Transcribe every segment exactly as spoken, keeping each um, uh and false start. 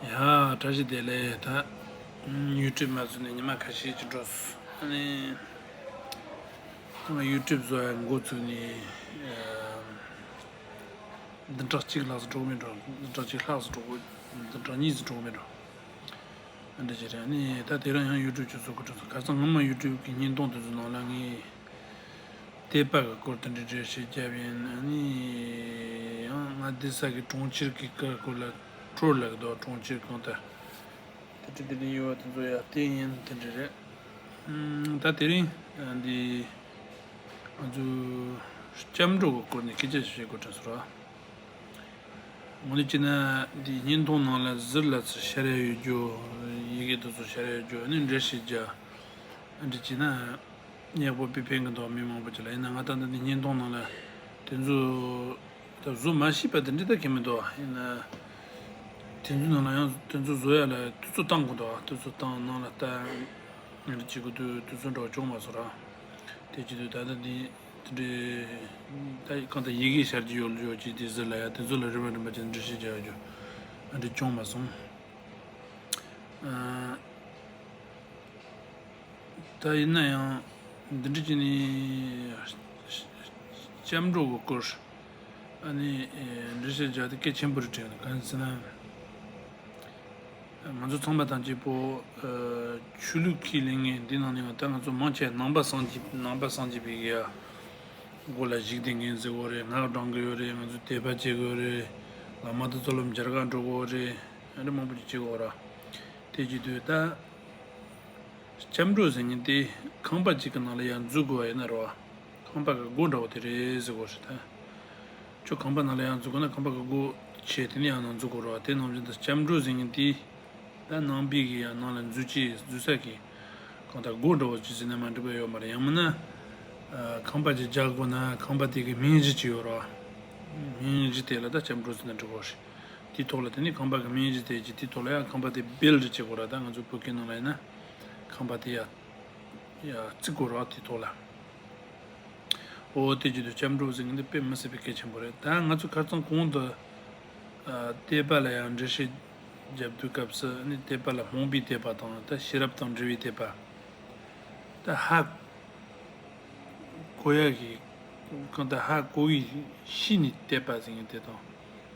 ཡ། བཀྲ་ཤིས་བདེ་ལེགས། ད་ཡུ་ཊུབ་མ་བཟོས་ནས་ཉི་མ་ཁ་ཤས་ཅིག་འགྲོ་སོང་། ཨ་ནི་ང་ཡུ་ཊུབ་བཟོ་ཡ་འགོ་བཙུགས་ནས་བདུན་ཕྲག་གཅིག་ལྷག་ཙམ་འགྲོ་གི་མེད་འགྲོ། བདུན་ཕྲག་གཅིག་ལྷག་ཙམ་འགྲོ་གི། བདུན་ཕྲག་གཉིས་ཙམ་འགྲོ་གི་མེད་འགྲོ། འདི་བྱས་རེད། ཨ་ནི་ད་དེ་རིང་ཡང་ཡུ་ཊུབ་ཅིག་བཟོ་དགོས་བྱུང་སོང་། ཁ་སང་སྔོན་མ་ཡུ་ཊུབ་གི་བརྙན་ཐུང་དེ་ཚོ་ནང་ལ་ངས་དད་པ་གི་སྐོར་དེ་འདྲའི་འགྲེལ་བཤད་བརྒྱབ་ཡིན། ཨ་ནི་ཡང་ང་བསྡད་ས་གི་གྲོང་ཁྱེར་གི་སྐོར་སྐོར་ལ་ཊུར་ལབ་ཀྱི་འདུག་གྲོང་ཁྱེར་གང་ལྟར་དེ་འདྲ་དེ་འདྲ་ཡོད་པ་དེ་ཚོ་ཡར་བསྟན་ཡིན། དེ་འདྲ་རེད། ཨམ། ད་དེ་རིང་འདི་ང་ཚོ་སྐྱབས་འགྲོ་གི་སྐོར་ནས་སྐད་ཆ་ཞིག་བཤད་དགོས་དྲན་སོང་ར། དངོས་གནས་བྱས་ན་འདི་བརྙན་ཐུང་ནང་ལ་ཟུར་ལ་ཚུར་ཤར་ཡ་ཡོད་རྒྱུ། ཡི་གེ་དེ་ཚོ་ཤར་ཡ་ཡོད་རྒྱུ། ཨ་ནི་འགྲེལ་བཤད་རྒྱག་འདི་བྱས་ན་ཡག་པོ་དཔེ་ཕན་གི་འདུག་མི་མང་པོ་ཅིག་ལ། ཡིན་ན་ང་ད་ལྟ་འདི་བརྙན་ཐུང་ནང་ལ་དེ་ཚོ་ད་བཟོ་མ་ཤེས་པ་དེ་འདྲ་ད་གང་མི་འདུག་ཡིན་ན་དེ་ཚོ་ནང་ལ་ཡང་དེ་ཚོ་བཟོ་ཡ་ལ་དུས་ཚོད་བཏང་དགོས་འདུག་དུས་ཚོད་བཏང་། ནང་ལ་ལྟ་འདི་བྱེད་དགོས་དུས་དུས་ཚོད་འདྲ་བོ་བྱུང་མ་སོང་ར། དེ་བྱེད་དུས་ད་ལྟ་འདི་དེ་འདྲའི་ད་གང་ལྟར་ཡི་གེ་ཤར་གྱི་ཡོད་ཡོད་ཀྱི་དེ་ཟུར་ལ་ཡ་དེ་ཚོ་ལ་རིམ་པ་རིམ་པ་བྱས་འགྲེལ་བཤད་རྒྱག་རྒྱུ་ཨ་འདྲ་བྱུང་མ་སོང་། ཨ། ད་ཡིན་ན་ཡང་འདི་འདྲ་བྱས་ནས་སྐྱབས་འགྲོ་གི་སྐོར་ཨ་ནི་འགྲེལ་བཤད་རྒྱག་དེ་གལ་ཆེན་པོ་རེད་དྲན། གང་ཡིན་ཟེར་ན། ང་ཚོ་ཚང་མ་དང་གཅིག་པོ་ཆོས་ལུགས་ཀྱི་ལས་ངན་འདི་ནང་ནས་ད་ང་ཚོ་མང་ཆེ་ནང་པ་སངས་རྒྱས་ནང་པ་སངས་རྒྱས་པའི་ཡ་སྒོ་ལ་ཞུགས་བསྡད་མཁན་ཟེར་དགོས་རེད། སྔགས་བགྲང་གི་ཡོད་རེད། ང་ཚོ་དད་པ་བྱེད་དགོས་རེད། བླ་མ་དང་ཚོ་ལ་མཇལ་ཁ་འགྲོ་དགོས་རེད། ཨ་འདྲ་མང་པོ་ཅིག་བྱེད་དགོས་ར། དེ་བྱེད་དུས་ད་སྐྱབས་འགྲོ་ཟེར་མཁན་དེ་ཁང་པ་གཅིག་གི་ནང་ལ་ཡར་འཛུལ་དགོས་པ་ཡིན་ན་རེད་བ། ཁང་པ་གི་སྒོ་འདྲ་བོ་དེ་རེད་ཟེར་དགོས་རེད་ད། ཁྱོད་ཁང་པ་ནང་ལ་ཡར་འཛུལ་དགོས་ན་ཁང་པ་གི་སྒོ་ཕྱེ་དེ་ནས་ཡར་ནང་འཛུལ་དགོས་རེད་བ། དེ་ནང་བཞིན་དུ་སྐྱབས་འགྲོ་ཟེར་མཁན་དེ་ད་ནང་པའི་གི་ཡར་ནང་ལ་འཛུལ་ཅི་འཛུལ་ས་གི་གང་ལྟར་སྒོ་འདྲ་བོ་ཅིག་ཟེར་ན་མ་འགྲིག་པ་ཡོད་མ་རེད། ཡང་མིན་ན་ཁང་པ་ཅིག་རྒྱག་དགོས་ན་ཁང་པ་དེ་གི་མིང་གཞི་ཅིག་ཡོད་རེད་བ། མིང་གཞི་དེ་ལ་ད་སྐྱབས་འགྲོ་ཟེར་ན་འགྲིག་གོ་རེད། དེའི་ཐོག་ལ་དེ་ནི་ཁང་པ་གི་མིང་གཞི་དེ་གི་དེའི་ཐོག་ལ་ཡང་ཁང་པ་དེ་བིལ་ཌི་བྱེད་དགོས་ར། ད་ང་ཚོ་བོད་སྐད་ནང་ལ་ཡིན་ན་ཁང་པ་དེ་ཡ་ཡ་བརྩིགས་དགོས་ར། དེའི་ཐོག་ལ། འོ་དེ་བྱེད་དུས་སྐྱབས་འགྲོ་ཟེར་མཁན་དེ་དཔེ་མི་སྲིད་པའི་གལ་ཆེན་པོ་རེད། ད་ང་ཚོ་ཁ་སང་གོང་དུ་ཨ་དད་པ་ལ་ཡང་འགྲེལ་བཤད་རྒྱབ་དུས་སྐབས་སུ་ནི་དད་པ་ལ་རྨོངས་པའི་དད་པ་དང་ད་ཤེས་རབ་དང་འབྲེལ་བའི་དད་པ། ད་ཧ་གོ་ཡ་གི་གང་ལྟར་ཧ་གོ་བའི་ཤེས་ནས་དད་པ་ཟེར་མཁན་དེ་དང་།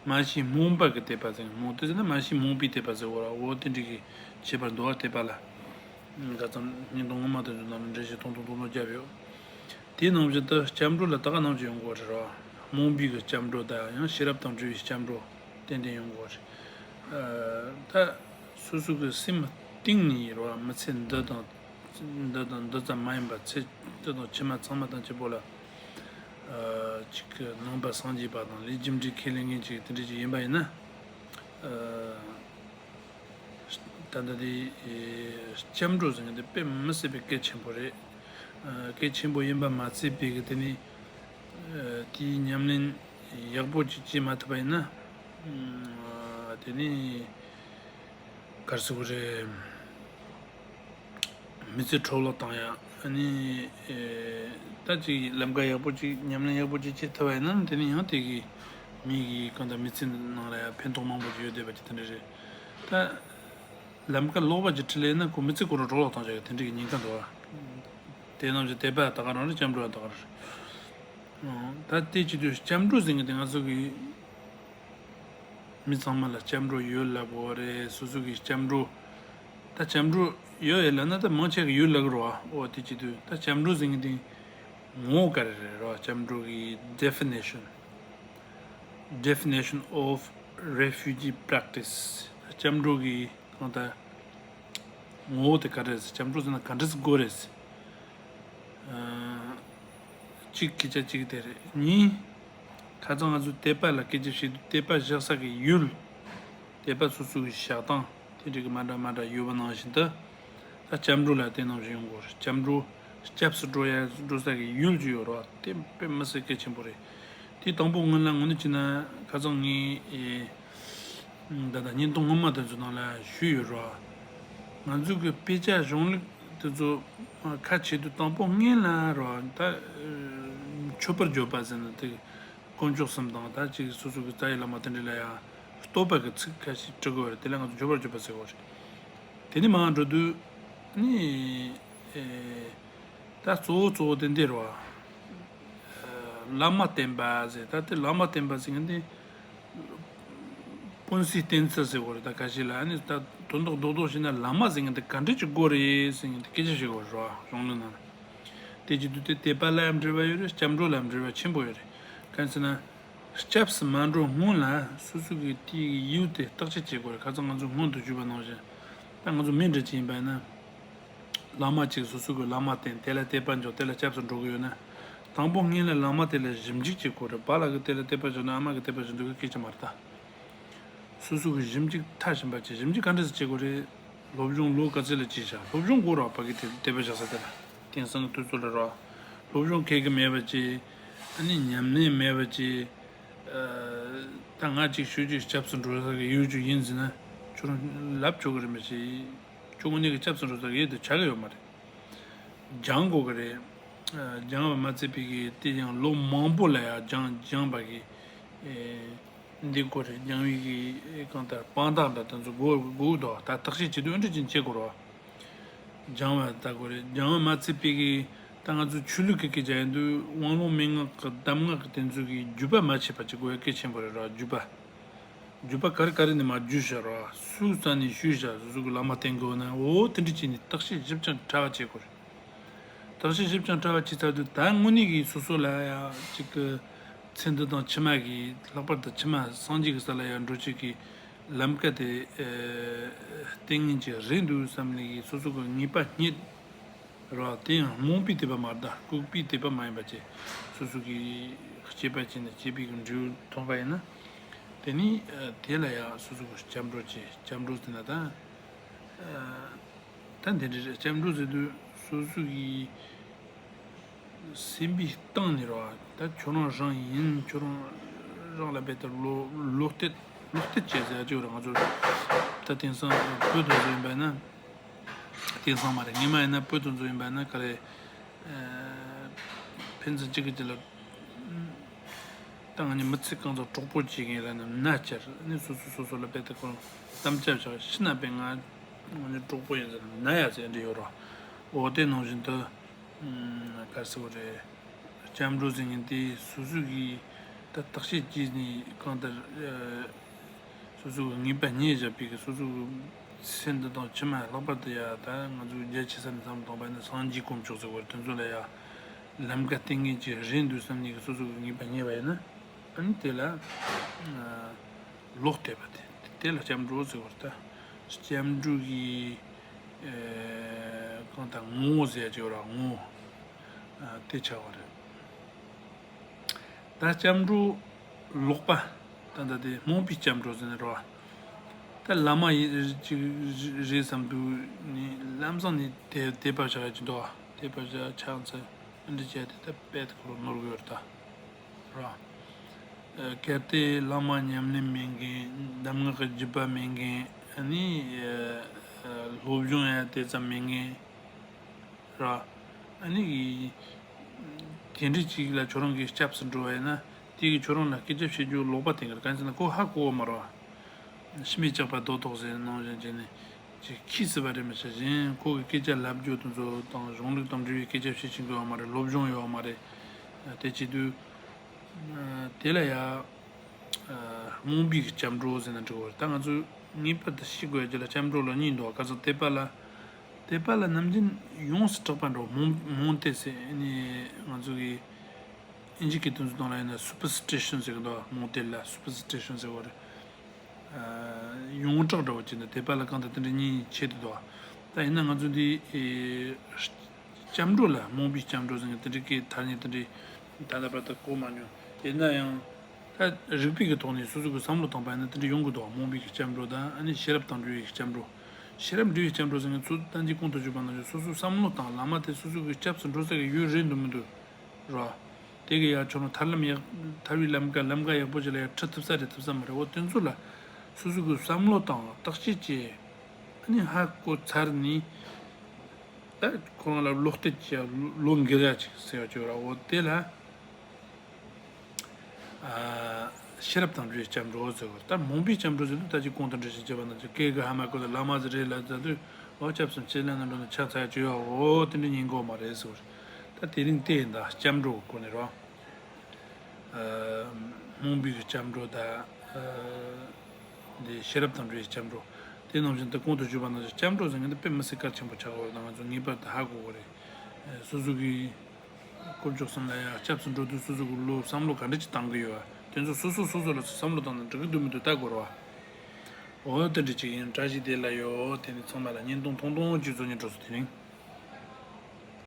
མ་ཤེས་རྨོངས་པ་གི་དད་པ་ཟེར་མཁན། རྨོངས་དད་ཟེར་ན་མ་ཤེས་རྨོངས་པའི་དད་པ་ཟེར་བ་ར། འོ་དེ་འདྲ་གི་ཁྱད་པར་འདུག་བ། དད་པ་ལ་ཁ་སང་བརྙན་ཐུང་སྔོན་མ་དེ་ཚོ་ནང་ལ་འགྲེལ་བཤད་ཐུང་ཐུང་ཐུང་ཐུང་བརྒྱབ་ཡོད། དེ་ནང་བཞིན་དུ་སྐྱབས་འགྲོ་ལ་ད་ག་ནང་བཞིན་ཡོང་གི་ཡོད་རེད་བ། རྨོངས་པའི་གི་སྐྱབས་འགྲོ་དང་ཡང་ཤེས་རབ་དང་འབྲེལ་བའི་སྐྱབས་འགྲོ་ཏན་ཏན་ཡོང་གི་ཡོད་རེད། ཨ་ད་སོ་སོ་གི་སེམས་གཏིང་ནས་རེད་བ། མི་ཚེ་འདི་དང་འདི་དང་འདི་ཙམ་མ་ཡིན་པ་ཚེ་འདི་དང་ཕྱི་མ་ཚང་མ་དང་གཅིག་པོ་ལ་ཨ་ཅིག་གི་ནང་པ་སངས་རྒྱས་པ་དང་ལས་རྒྱུ་འབྲས་ཁས་ལེན་མཁན་ཅིག་དེ་འདྲ་ཅིག་ཡིན་པ་ཡིན་ན། ཨ་ད་ལྟ་དེ་ཨེ་སྐྱབས་འགྲོ་ཟེར་མཁན་དེ་དཔེ་མི་སྲིད་པའི་གལ་ཆེན་པོ་རེད། ཨ་གལ་ཆེན་པོ་ཡིན་པ་མ་ཚད་པའི་གི་དེ་ནི་ཨ་དེའི་ཉམས་ལེན་ཡག་པོ་ཅིག་བྱེད་མ་ཐུབ་པ་ཡིན་ན། ཨ་དེ་ནི་ག་རེ་ཟེར་དགོས་རེད། མི་ཚེ་འཕྲོ་བརླག་བཏང་ཡ། ཨ་ནི་ཨེ་ད་ཅིག་ལམ་ཀ་ཡག་པོ་ཅིག་ཉམས་ལེན་ཡག་པོ་ཅིག་བྱེད་ཐུབ་པ་ཡིན་ན་དེ་ནི་ཡང་དེ་གི་མི་གི་གང་ལྟར་མི་ཚེ་ནང་ལ་ཡང་ཕན་ཐོགས་མང་པོ་ཅིག་ཡོད་བསྡད་པ་ཅིག་དེ་འདྲ་རེད། ད་ལམ་ཀ་ལོག་པ་ཅིག་ཁྲིད་ལེ་ན་ཁོ་མི་ཚེ་ཁོ་རང་འཕྲོ་བརླག་བཏང་བྱ་ཡོད་དེ་འདྲ་གི་ཉེན་ཁ་འདུག་བ། དེ་རྣམས་ཀྱི་དད་པ་ད་ག་རང་རེད། སྐྱབས་འགྲོ་ཡང་ད་ག་རང་རེད། ད་དེ་བྱེད་དུས་སྐྱབས་འགྲོ་ཟེར་མཁན་དེ་ང་ཚོ་གི་མི་ཚང་མ་ལ་སྐྱབས་འགྲོ་ཡོད་ལབ་དགོས་རེད། སོ་སོ་གི་སྐྱབས་འགྲོ་ད་སྐྱབས་འགྲོ་ཡོད་ཡོད་ལབ་ན་ད་མང་ཆེ་གི་ཡོད་ལབ་གི་རེད་བ། འོ་དེ་བྱེད་དུས་ད་སྐྱབས་འགྲོ་ཟེར་མཁན་དེ་ངོ་བོ་ག་རེ་རེད་རེད་བ། སྐྱབས་འགྲོ་གི་definition, definition of refugee practice. ད་སྐྱབས་འགྲོ་གི་གང་ལྟར་ངོ་བོ་དེ་ག་རེ་རེད། སྐྱབས་འགྲོ་ཟེར་ན་ག་འདྲ་ཟེར་དགོས་རེད། ཨ་གཅིག་སྐད་ཆ་གཅིག་དེ་རེད། གཉིས། ཁ་སང་ང་ཚོས་དད་པ་ལ་སྐད་ཆ་བཤད་དུས་དད་པ་བཞག་ས་གི་ཡུལ། དད་པ་སོ་སོ་གི་བཞག་སྟངས་དེ་འདྲ་གི་མ་འདྲ་མ་འདྲ་ཡོད་པ་ནང་བཞིན་དུ། ད་སྐྱབས་འགྲོ་ལ་དེ་ནང་བཞིན་ཡོང་དགོས་རེད། སྐྱབས་འགྲོ་སྐྱབས་སུ་འགྲོ་ཡ་འགྲོ་ས་གི་ཡུལ་ཅིག་ཡོད་རེད་བ། དེ་དཔེ་མི་སྲིད་གལ་ཆེན་པོ་རེད། དེ་དང་པོ་སྔོན་ལ་དངོས་གནས་བྱས་ན་ཁ་སང་ངས་ཨེ། ད་ལྟ་བརྙན་ཐུང་སྔོན་མ་དེ་ཚོ་ནང་ལ་ཞུས་ཡོད་རེད་བ། ང་ཚོ་གི་དཔེ་ཆ་གཞུང་ལུགས་དེ་ཚོ་ཁ་ཕྱེ་དུས་དང་པོ་སྔོན་ལ་རེད་བ། ད་མཆོད་པར་བརྗོད་པ་ཟེར་ན་དེ་དཀོན་མཆོག་གསུམ་དང་ད་ཅིག་སོ་སོ་གི་རྩ་བའི་བླ་མ་དེ་འདྲ་ལ་ཡང་ བསྟོད་པ་གི་ཚིག་ཁ་ཤས་འབྲི་དགོས་རེད། དེ་ལ་ང་ཚོ་བརྗོད་པར་བརྗོད་པ་ཟེར་དགོས་རེད། དེ་ནས་མར་འགྲོ་དུས་ནི་ཨེ་ད་གཙོ་བོ་གཙོ་བོ་དེ་འདི་རེད་བ། བླ་མ་བསྟེན་པ་ཟེར། ད་དེ་བླ་མ་བསྟེན་པ་ཟེར་མཁན་དེ་སྤུན་སྲིང་བསྟེན་ཚུལ་ཟེར་དགོས་རེད། ད་ཁ་ཤས་ལ་ཨ་ནི་ད་དོན་དག་རྡོག་རྡོག་བྱས་ན་བླ་མ་ཟེར་མཁན་དེ་ག་འདྲ་ཅིག་དགོས་རེད་ཟེར་མཁན་དེ་སྐད་ཆ་བཤད་དགོས་རེད་བ། གཞུང་ལུགས་ནང་ལ། དེ་བྱེད་དུས་དེ་དད་པ་ལ་ཡང་འབྲེལ་བ་ཡོད་རེད། སྐྱབས་འགྲོ་ལ་འབྲེལ་བ་ཆེན་པོ་ཡོད་རེད། གང་ཟེར་ན། སྐྱབས་སུ་མ་འགྲོ་སྔོན་ལ་སོ་སོ་གི་དེའི་ཡུལ་དེ་བརྟག་དཔྱད་བྱེད་དགོས་རེད། ཁ་སང་ང་ཚོ་སྔོན་དུ་ཞུས་པ་ནང་བཞིན། ད་ང་ཚོ་མི་འདྲ་ཅིག་ཡིན་པ་ཡིན་ན། བླ་མ་གཅིག་སོ་སོ་གི་བླ་མ་བསྟེན། དེ་ལ་དད་པ་འཇོག་དེ་ལ་སྐྱབས་སུ་འགྲོ་གི་ཡོད་ན། དང་པོ་སྔོན་ལ་བླ་མ་དེ་ལ་ཞིབ་འཇུག་བྱེད་དགོས་རེད། པཱ་ལགས་ཀྱིས་དེ་ལ་དད་པ་བྱེད་ན་ཨ་མ་གིས་དད་པ་བྱེད་འདུག་གི་སྐད་ཆ་མ་རེད་ད། སོ་སོ་གི་ཞིབ་འཇུག་མཐར་ཕྱིན་པ་བྱེད། ཞིབ་འཇུག་ག་འདྲ་ཞིག་བྱེད་དགོས་རེད། སློབ་སྦྱོང་ལོ་ག་ཚོད་ལ་བྱས་བཞག་སློབ་སྦྱོང་དགོས་རེད་པ་གི་དེ་དད་པ་བཞག་ས་དེ་ལ། དེང་སང་གི་དུས་ཚོད་ལ་རེད་བ། སློབ་སྦྱོང་ཁེག་གི་མེད་པ་བྱེད། ཨ་ནི་ཉམས་ལེན་མེད་པ་བྱེད། ཨ་ད་ང་གཅིག་ཤོད་ཅིག་སྐྱབས་སུ་འགྲོ་ས་གི་ཡུལ་ཅིག་ཡིན་ཟེར་ན། ཁྱོད་རང་ལབ་ཆོག་གི་རེད་མ་གཞི། ཁྱོད་དངོས་གནས་ཀྱི་སྐྱབས་སུ་འགྲོ་ས་གི་ཡུལ་དེ་ཆགས་ཀྱི་ཡོད་མ་རེད། སྦྱང་དགོས་ཀྱི་རེད། ཨ་སྦྱང་བ་མ་ཚད་པའི་གི་དེ་ཡང་ལོ་མང་པོ་ལ་ཡང་སྦྱང་སྦྱངས་པ་གི་ཨེ་འདི་དགོས་རེད། སྦྱང་བའི་གི་ཨེ་གང་ལྟར་དཔང་རྟགས་འདྲ་དེ་ཚོ་དགོས་དགོས་འདུག་ད་བརྟག་དཔྱད་བྱེད་དུས་ཨ་འདྲ་ཅིག་བྱེད་དགོས་རེད་བ། སྦྱང་བ་ད་དགོས་རེད། སྦྱང་བ་མ་ཚད་པའི་གི་ད་ང་ཚོ་ཆོས་ལུགས་ཀྱི་སྐད་ཆ་ཡིན་དུས་དབང་ལུང་མན་ངག་གི་གདམས་ངག་གི་དེ་ཚོ་གི་བརྒྱུད་པ་མ་ཆད་པ་ཅིག་དགོས་ཡ་གལ་ཆེན་པོ་རེད་ར། བརྒྱུད་པ། བརྒྱུད་པ་ག་རེ་ག་རེ་ནས་མར་བརྒྱུད་བཞག་ར། སུའི་རྩ་ནས་ཞུས་བཞག་སོ་སོ་གི་བླ་མ་བསྟེན་དགོས་ན། འོ་དེ་འདྲ་བྱས་ནས་བརྟག་དཔྱད་ཞིབ་ཅིང་ཕྲ་བ་བྱེད་དགོས་རེད། བརྟག་དཔྱད་ཞིབ་ཅིང་ཕྲ་བ་བྱས་ཚར་དུས་ད་དངོས་གནས་ཀྱི་སོ་སོ་ལ་ཡ་གཅིག་གི་ཚེ་འདི་དང་ཕྱི་མ་གི་ལྷག་པར་དུ་ཕྱི་མ་སངས་རྒྱས་ཀྱི་ས་ལ་ཡ་འགྲོ་བྱེད་ཀྱི་ལམ་ཀ་དེ་ཨེ་བསྟན་ངེས་ཀྱི་རེད་འདུག་བསམ་ནས་ཀྱི་སོ་སོ་གི་ངེས་པ་རྙེད་ར། དེ་ཡང་རྨོངས་པའི་དད་པ་མ་རེད་ད། ལྐུགས་པའི་དད་པ་མ་ཡིན་པ་བྱས། སོ་སོ་གི་སྐྱེས་པ་བྱས་ནས་སྐྱེས་པའི་གི་འབྲས་བུ་ཐོབ་པ་ཡིན་ན། དེ་ནི་ཨ་དེ་ལ་ཡང་སོ་སོ་གི་སྐྱབས་འགྲོ་བྱེད། སྐྱབས་འགྲོ་ཟེར་ན་ད་ཨ་ད་འདི་འདྲ་རེད། སྐྱབས་འགྲོ་ཟེར་དུས་སོ་སོ་གི་སེམས་པའི་གཏིང་ནས་རེད་བ། ད་ཁྱོད་རང་རང་ཡིན། ཁྱོད་རང་རང་ལ་རྦད་དེ་བློ་བློ་གཏད་བློ་གཏད་བྱེད་ཟེར་ཡ་ཅིག་ཡོད་རེད། ང་ཚོ་ད་དེང་སང་བོད་དུ་བཟོ་ཡིན་པ་ཡིན་ན། དེང་སང་མ་རེད། སྔོན་མ་ཡིན་ན་བོད་དུ་བཟོ་ཡིན་པ་ཡིན་ན་ག་རེ། ཨ་ཕན་ཚུན་གཅིག་གིས་གཅིག་ལ་ད་ང་ནི་མི་ཚེ་གང་ཚང་གྲོགས་པོ་བྱེད་མཁན་ལ་ནི་མནའ་བསྐྱལ། ནི་སོ་སོ་སོ་སོ་ལ་རྦད་དེ་ཁོ་དམ་བཅའ་བཞག་ཤི་ན་པས་ང་ང་ནི་གྲོགས་པོ་ཡིན་ཟེར་ན་ན་ཡ་ཟེར་འདྲ་ཡོད་རེད། འོ་དེ་ནང་བཞིན་དུ་ག་རེ་ཟེར་དགོས་རེད། སྐྱབས་འགྲོ་ཟེར་མཁན་དེ་སོ་སོ་གིས་ད་བརྟག་དཔྱད་བྱས་ནས་གང་ལྟར་ཨ་སོ་སོ་གི་ངེས་པ་རྙེད་བཞག་པའི་གི་སོ་སོ་གི་ཚེ་འདི་དང་ཕྱི་མ་ལྷག་པར་དུ་ཡ་ད་ང་ཚོ་རྒྱ་ཆེ་ས་ནས་བསམ་བློ་བཏང་པ་ཡིན་ན་སངས་རྒྱས་དཀོན་མཆོག་ཟེར་བ་དེ་ཚོ་ལ་ཡ་ལམ་ཀ་བསྟན་མཁན་ཅིག་རེད་འདུག་བསམ་ནས་གི་སོ་སོ་གི་ངེས་པ་རྙེད་པ་ཡིན་ན། ཨ་ནི་དེ་ལ་ཨ་བློ་གཏད་པ་དེ་དེ་ལ་སྐྱབས་འགྲོ་ཟེར་བ་རེད། ད་སྐྱབས་འགྲོ་གི་ཨེ་གང་ལྟར་ངོ་བོ་ཟེར་ཡ་ཅིག་ཡོད་ར། ངོ་བོ་ཨ་དེ་ཆགས་པ་རེད། ད་སྐྱབས་འགྲོ་ལོག་པ། ད་ལྟ་དེ་རྨོངས་པའི་སྐྱབས་འགྲོ་ཟེར་ནས་རེད་བ། ད་བླ་མ་ཡི་ཅིག་རེད་བསམ་དུས་ནི་ལམ་སང་ནི་དེ་དད་པ་བཞག་ཡ་ཅིག་འདུག་བ། དད་པ་བཞག་ཕྱག་འཚལ་འདི་བྱས་ཏེ་ད་དཔེ་དེ་ཁོ་རང་ནོར་གི་ཡོད་རེད་ད། རེད་བ། ཨ་གལ་ཏེ་བླ་མ་ཉམས་ལེན་མེད་མཁན། གདམས་ངག་གི་བརྒྱུད་པ་མེད་མཁན། ཨ་ནི་ཨ་སློབ་སྦྱོང་ཡང་དེ་ཙམ་མེད་མཁན། ར། ཨ་ནི་གི་དེ་འདྲ་ཅིག་ལ་ཁྱོད་རང་གིས་སྐྱབས་སུ་འགྲོ་བ་ཡིན་ན། དེ་གིས་ཁྱོད་རང་ལ་སྐད་ཆ་བཤད་རྒྱུ་ལོག་པ་བསྟན་གི་རེད། གང་ཡིན་ཟེར་ན་ཁོ་ཧ་གོ་བ་མ་རེད་བ། ཤི་མེད་སྐྱག་པ་རྡོ་ཐོགས་ཟེར་ནང་བཞིན་བྱས་ནས་ཅིག་ཁྱི་སྲིད་པ་རེད་མི་ཤ་བཞིན་ཁོ་གི་སྐད་ཆ་ལབ་རྒྱུ་དེ་ཚོ་དང་གཞུང་ལུགས་དང་འབྲེལ་བའི་སྐད་ཆ་བཤད་ཤེས་ཀྱི་ཡོད་མ་རེད། སློབ་སྦྱོང་ཡོད་མ་རེད། དེ་བྱེད་དུས་དེ་ལ་ཡ། རྨོངས་པའི་སྐྱབས་འགྲོ་ཟེར་ན་འགྲིག་གི་རེད། ད་ང་ཚོས་ངེས་པར་དུ་ཤེས་དགོས་ཡ་ཅིག་ལ་སྐྱབས་འགྲོ་ལ་གཉིས་འདུག་ག་ཚོད་དད་པ་ལ། དད་པ་ལ་ནམ་རྒྱུན་ཡོངས་སུ་གྲགས་པ་འགྲོ། རྨོངས་རྨོངས་དད་ཟེར་ནས་ང་ཚོ་གི་ཨིན་ཇི་སྐད་དོན་ཚོ་ནང་ལ་ཡིན་ན་superstition ཟེར་གི་འདུག་རྨོངས་དད་ལ་superstition ཟེར་བ་རེད། ཡོངས་གྲགས་འདྲ་བོ་ཅིག་འདུག་དད་པ་ལ་གང་ལྟར་དེ་འདྲ་གཉིས་ཆེད་དུ་འདུག་ད་ཡིན་ན་ང་ཚོ་འདི། སྐྱབས་འགྲོ་ལ་རྨོངས་པའི་སྐྱབས་འགྲོ་ཟེར་ནས་དེ་འདྲའི་སྐད་ཐ་སྙད་དེ་འདྲའི་ད་ལྟ་བར་དུ་གོ་མ་མྱོང་། ཡིན་ན་ཡང་ད་རིགས་པའི་གི་ཐོག་ནས་སོ་སོ་གི་བསམ་བློ་བཏང་པ་ཡིན་ན་དེ་འདྲ་ཡོང་གི་འདུག་རྨོངས་པའི་གི་སྐྱབས་འགྲོ་དང་ཨ་ནི་ཤེས་རབ་དང་འབྲེལ་བའི་གི་སྐྱབས་འགྲོ། ཤེས་རབ་འབྲེལ་བའི་སྐྱབས་འགྲོ་ཟེར་ནས་ཚུར་ད་འདི་གོང་དུ་བརྗོད་པ་ནང་བཞིན་སོ་སོའི་བསམ་བློ་དང་བླ་མ་དེ་སོ་སོ་གི་སྐྱབས་སུ་འགྲོ་ས་གི་ཡུལ་རེད་འདུག་མི་འདུག་ར། དེ་གི་ཡ་ཁྱོད་རང་ཐར་ལམ་ཡག་ཐར་བའི་ལམ་ཀ་ལམ་ཀ་ཡག་པོ་ཅིག་ལ་ཡ་ཁྲིད་ཐུབ་ས་རེད་ཐུབ་ས་མ་རེད། འོ་དེ་ཚོ་ལ་སོ་སོ་གི་བསམ་བློ་དང་བརྟག་དཔྱད་བྱས། ཨ་ནི་ཧ་གོ་ཚར་ནས་ད་ཁོ་རང་ལ་བློ་གཏད་ཀྱི་བློ་འགེལ་ཡ་ཅིག་ཟེར་བ་ཅིག་ཡོད་ར། འོ་དེ་ལ་ཨ་ ཤེས་རབ་དང་འབྲེལ་བའི་སྐྱབས་འགྲོ་ཟེར་བ། ད་མོངས་པའི་སྐྱབས་འགྲོ་ཟེར་དུས་ད་ཅི་གོང་དུ་འགྲེལ་བཤད་བྱས་པ་ནང་བཞིན་སྐད་ཀྱི་ཧ་མ་གོ་ལ་བླ་མ་ཟེར་རེད་ལ་ཟེར་དུས་འོ་སྐྱབས་སུ་མཆི་ལ་ན་འགྲོ་ན་ཆ་ཚ་ཡ་བྱོས་ཡ་འོ་དེ་འདྲ་ཉན་གོ་མ་རེད་ཟེར་བ་རེད། ད་དེ་རིང་དེ་ཡིན་ད་སྐྱབས་འགྲོ་གི་སྐོར་ནས་རོ། མོངས་པའི་སྐྱབས་འགྲོ་ད། འདི་ཤེས་རབ་དང་འབྲེལ་བའི་སྐྱབས་འགྲོ། དེ་ནང་བཞིན་དུ་གོང་དུ་ཞུས་པ་ནང་བཞིན་སྐྱབས་འགྲོ་ཟེར་མཁན་དེ་དཔེ་མི་སྲིད་གལ་ཆེན་པོ་ཆགས་ཡོད་རེད། ང་ཚོ་ངེས་པར་དུ་ཧ་གོ་དགོས་རེད། སོ་སོ་གི་དཀོན་མཆོག་གསུམ་ལ་ཡང་སྐྱབས་སུ་འགྲོ་དུས་སོ་སོ་གི་བློ་བསམ་བློ་ག་འདྲ་ཅིག་བཏང་གི་ཡོད་པ་དེ་ཚོ་སོ་སོ་སོ་སོ་ལ་བསམ་བློ་བཏང་ན་འགྲིག་གི་འདུག་མི་འདུག་ལྟ་དགོས་རེད་བ། འོ་དེ་འདྲ་ཅིག་ཡིན། བཀྲ་ཤིས་བདེ་ལེགས་ཡོད། དེ་ནི་ཚང་མ་ལ་བརྙན་ཐུང་ཐུང་ཐུང་ཅིག་བཟོ་སྙིང་བྲོ་སོང་དེ་རིང་།